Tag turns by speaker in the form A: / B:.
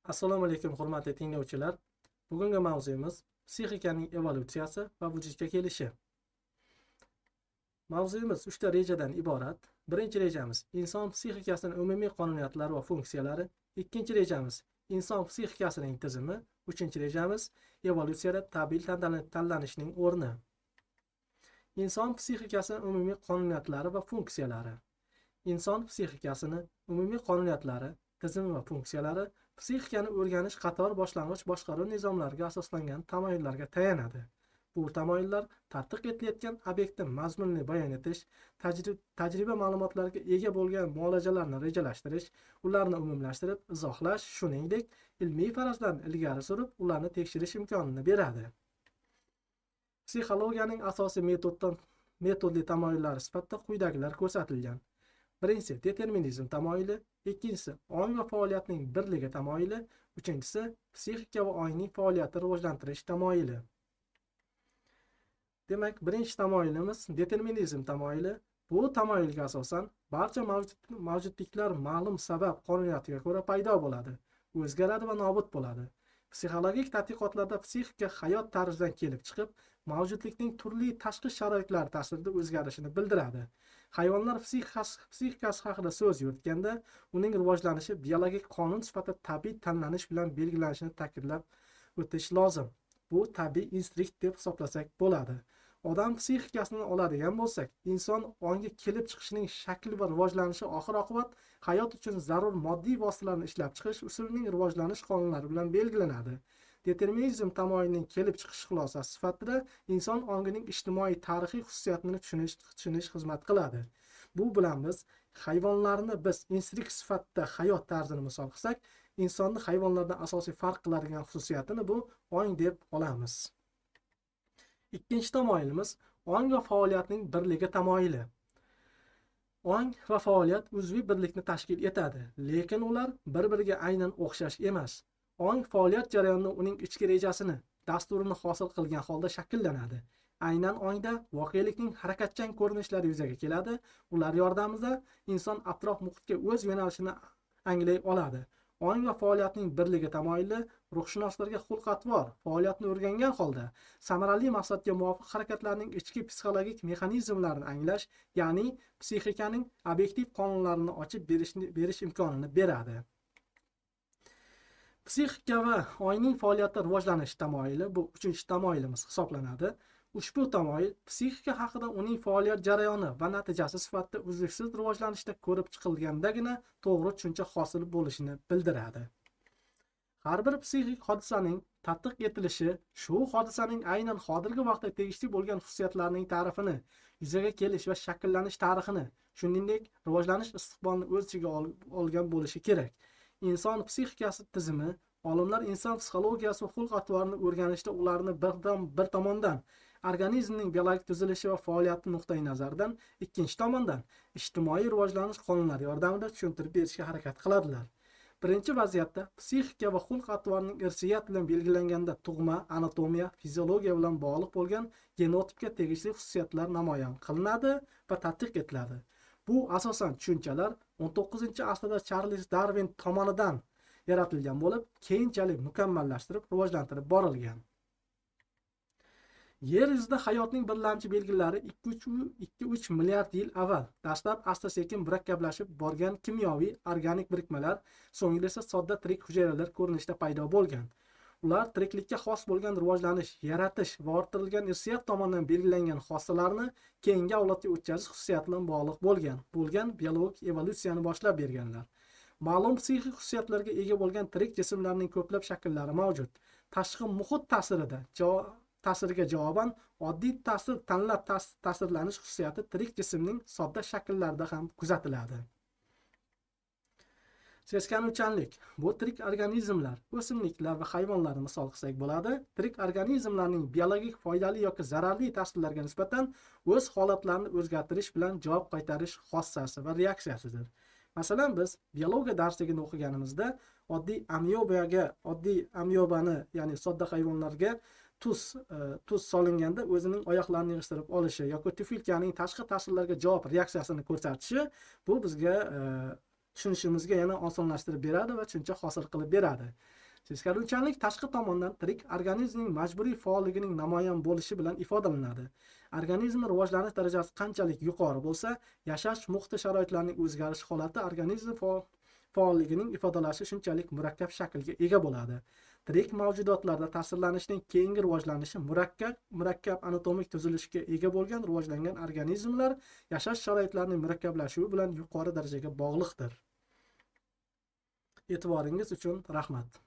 A: Assalomu alaykum, hurmatli tinglovchilar. Bugungi mavzuyimiz psixikaning evolyutsiyasi va vujudga kelishi. Mavzuyimiz 3 ta rejadan iborat. Birinchi rejamiz inson psixikasining umumiy qonuniyatlari va funksiyalari. Ikkinchi rejamiz inson psixikasining tizimi. Uchinchi rejamiz evolyutsiyada tabiiy tanlanishning o'rni. Inson psixikasining umumiy qonuniyatlari va funksiyalari. Inson psixikasini umumiy qonuniyatlari, tizimi va funksiyalari psixikani o'rganish qator boshlang'ich boshqaruv nizomlariga asoslangan tamoyillarga tayanadi. Bu tamoyillar tadqiq etilayotgan obyektni mazmunli bayon etish, tajriba ma'lumotlariga ega bo'lgan muolajalarni rejalashtirish, ularni umumlashtirib izohlash, shuningdek, ilmiy farazlarni ilgari surib, ularni tekshirish imkonini beradi. Psixologiyaning asosiy metodli tamoyillari sifatida quyidagilar ko'rsatilgan. Birinchisi determinizm tamoyili, ikkinchisi ong va faoliyatning birligi tamoyili, uchinchisi psixika va ongning faoliyati rivojlantirish tamoyili. Demak, birinchi tamoyilimiz determinizm tamoyili. Bu tamoyilga asosan barcha mavjudliklar ma'lum sabab qonuniyatiga ko'ra paydo bo'ladi, o'zgaradi va nobud bo'ladi. Psixologik tadqiqotlarda psixika hayot tarzidan kelib chiqib, mavjudlikning turli tashqi sharoitlar ta'sirida o'zgarishini bildiradi. Hayvonlar psixikasi haqida so'z yuritganda, uning rivojlanishi biologik qonun sifatida tabiiy tanlanish bilan belgilanishini ta'kidlab o'tish lozim. Bu tabiiy instinkt deb hisoblasak bo'ladi. Odam psixikasini oladigan bo'lsak, inson ongi kelib chiqishining shakli va rivojlanishi oxir-oqibat hayot uchun zarur moddiy vositalarni ishlab chiqish usulining rivojlanish qonunlari bilan belgilanadi. Determinizm tamoyilining kelib chiqish xulosasi sifatida inson ongining ijtimoiy tarixiy xususiyatini tushunish xizmat qiladi. Bu bilan biz hayvonlarni instinkt sifatida hayot tarzini misol qilsak, insonni hayvonlardan asosiy farq qiladigan xususiyatini bu ong deb olamiz. Ikkinchi tamoyilimiz ong va faoliyatning birligi tamoyili. Ong va faoliyat uzviy birlikni tashkil etadi, lekin ular bir-biriga aynan o'xshash emas. Ong faoliyat jarayonida uning ichki rejasini, dasturini hosil qilgan holda shakllanadi. Aynan ongda voqelikning harakatchan ko'rinishlari yuzaga keladi. Ular yordamida inson atrof muhitga o'z yo'nalishini anglay oladi. Ong va faoliyatning birligi tamoyili ruhshunoslarga xulq-atvor, faoliyatni o'rgangan holda samarali maqsadga muvofiq harakatlarning ichki psixologik mexanizmlarini anglash, ya'ni psixikaning obyektiv qonunlarini ochib berish imkonini beradi. Psixika va ongning faoliyati rivojlanish tamoyili bu uchinchi tamoyilimiz hisoblanadi. Ushbu tamoyil psixika haqida uning faoliyat jarayoni va natijasi sifatida uzluksiz rivojlanishda ko'rib chiqilgandagina to'g'ri tushuncha hosil bo'lishini bildiradi. Har bir psixik hodisaning tadqiq etilishi shu hodisaning aynan hozirgi vaqtda tegishli bo'lgan xususiyatlarining ta'rifini, yuzaga kelish va shakllanish tarixini, shuningdek, rivojlanish istiqbolini o'z ichiga olgan bo'lishi kerak. Inson psixikasi tizimi olimlar inson psixologiyasi va xulq-atvorini o'rganishda ularni bir tomondan organizmning biologik tuzilishi va faoliyati nuqtai nazaridan, ikkinchi tomondan ijtimoiy rivojlanish qonunlari yordamida tushuntirib berishga harakat qiladilar. Birinchi vaziyatda psixika va xulq-atvorning irsiyat bilan belgilanganda tug'ma, anatomiya, fiziologiya bilan bog'liq bo'lgan genotipga tegishli xususiyatlar namoyon qilinadi va tadqiq etiladi. Bu asosan tushunchalar 19-asrda Charles Darwin tomonidan yaratilgan bo'lib, keyinchalik mukammallashtirib, rivojlantirib borilgan. Yer yuzida hayotning birlamchi belgilari 2-3 milliard yil avval dastlab asta-sekin murakkablashib borgan kimyoviy organik birikmalar, so'ngra esa sodda tirik hujayralar ko'rinishida paydo bo'lgan. Ular tiriklikka xos bo'lgan rivojlanish, yaratish va orttirilgan irsiyat tomonidan belgilangan xossalarni keyingi avlodga o'tkazish xususiyati bilan bog'liq bo'lgan biologik evolyutsiyani boshlab berganlar. Ma'lum psixik xususiyatlarga ega bo'lgan tirik jismlarning ko'plab shakllari mavjud. Tashqi muhit ta'siriga javoban oddiy ta'sir tanlab ta'sirlanish xususiyati tirik jismning sodda shakllarida ham kuzatiladi. Seskanuvchanlik bu tirik organizmlar, o'simliklar va hayvonlarni misol qilsak bo'ladi. Tirik organizmlarning biologik foydali yoki zararli ta'sirlarga nisbatan o'z holatlarini o'zgartirish bilan javob qaytarish xossasi va reaksiyasidir. Masalan, biz biologiya darsligini o'qiganimizda oddiy amyobani, ya'ni sodda hayvonlarga tuz solinganda o'zining oyoqlarini yig'ishtirib olishi yoki tufilkaning tashqi ta'sirlarga javob reaksiyasini ko'rsatishi bu bizga tushunishimizga yana osonlashtirib beradi va tushuncha hosil qilib beradi. Teskariuvchanlik tashqi tomondan tirik organizmning majburiy faolligining namoyon bo'lishi bilan ifodalanadi. Organizmning rivojlanish darajasi qanchalik yuqori bo'lsa, yashash muhiti sharoitlarining o'zgarish holati organizm faolligining ifodalashi shunchalik murakkab shaklga ega bo'ladi. Tirik mavjudotlarda ta'sirlanishning keyingi rivojlanishi murakkab anatomik tuzilishga ega bo'lgan rivojlangan organizmlar yashash sharoitlarining murakkablashuvi bilan yuqori darajaga bog'liqdir. E'tiboringiz uchun rahmat.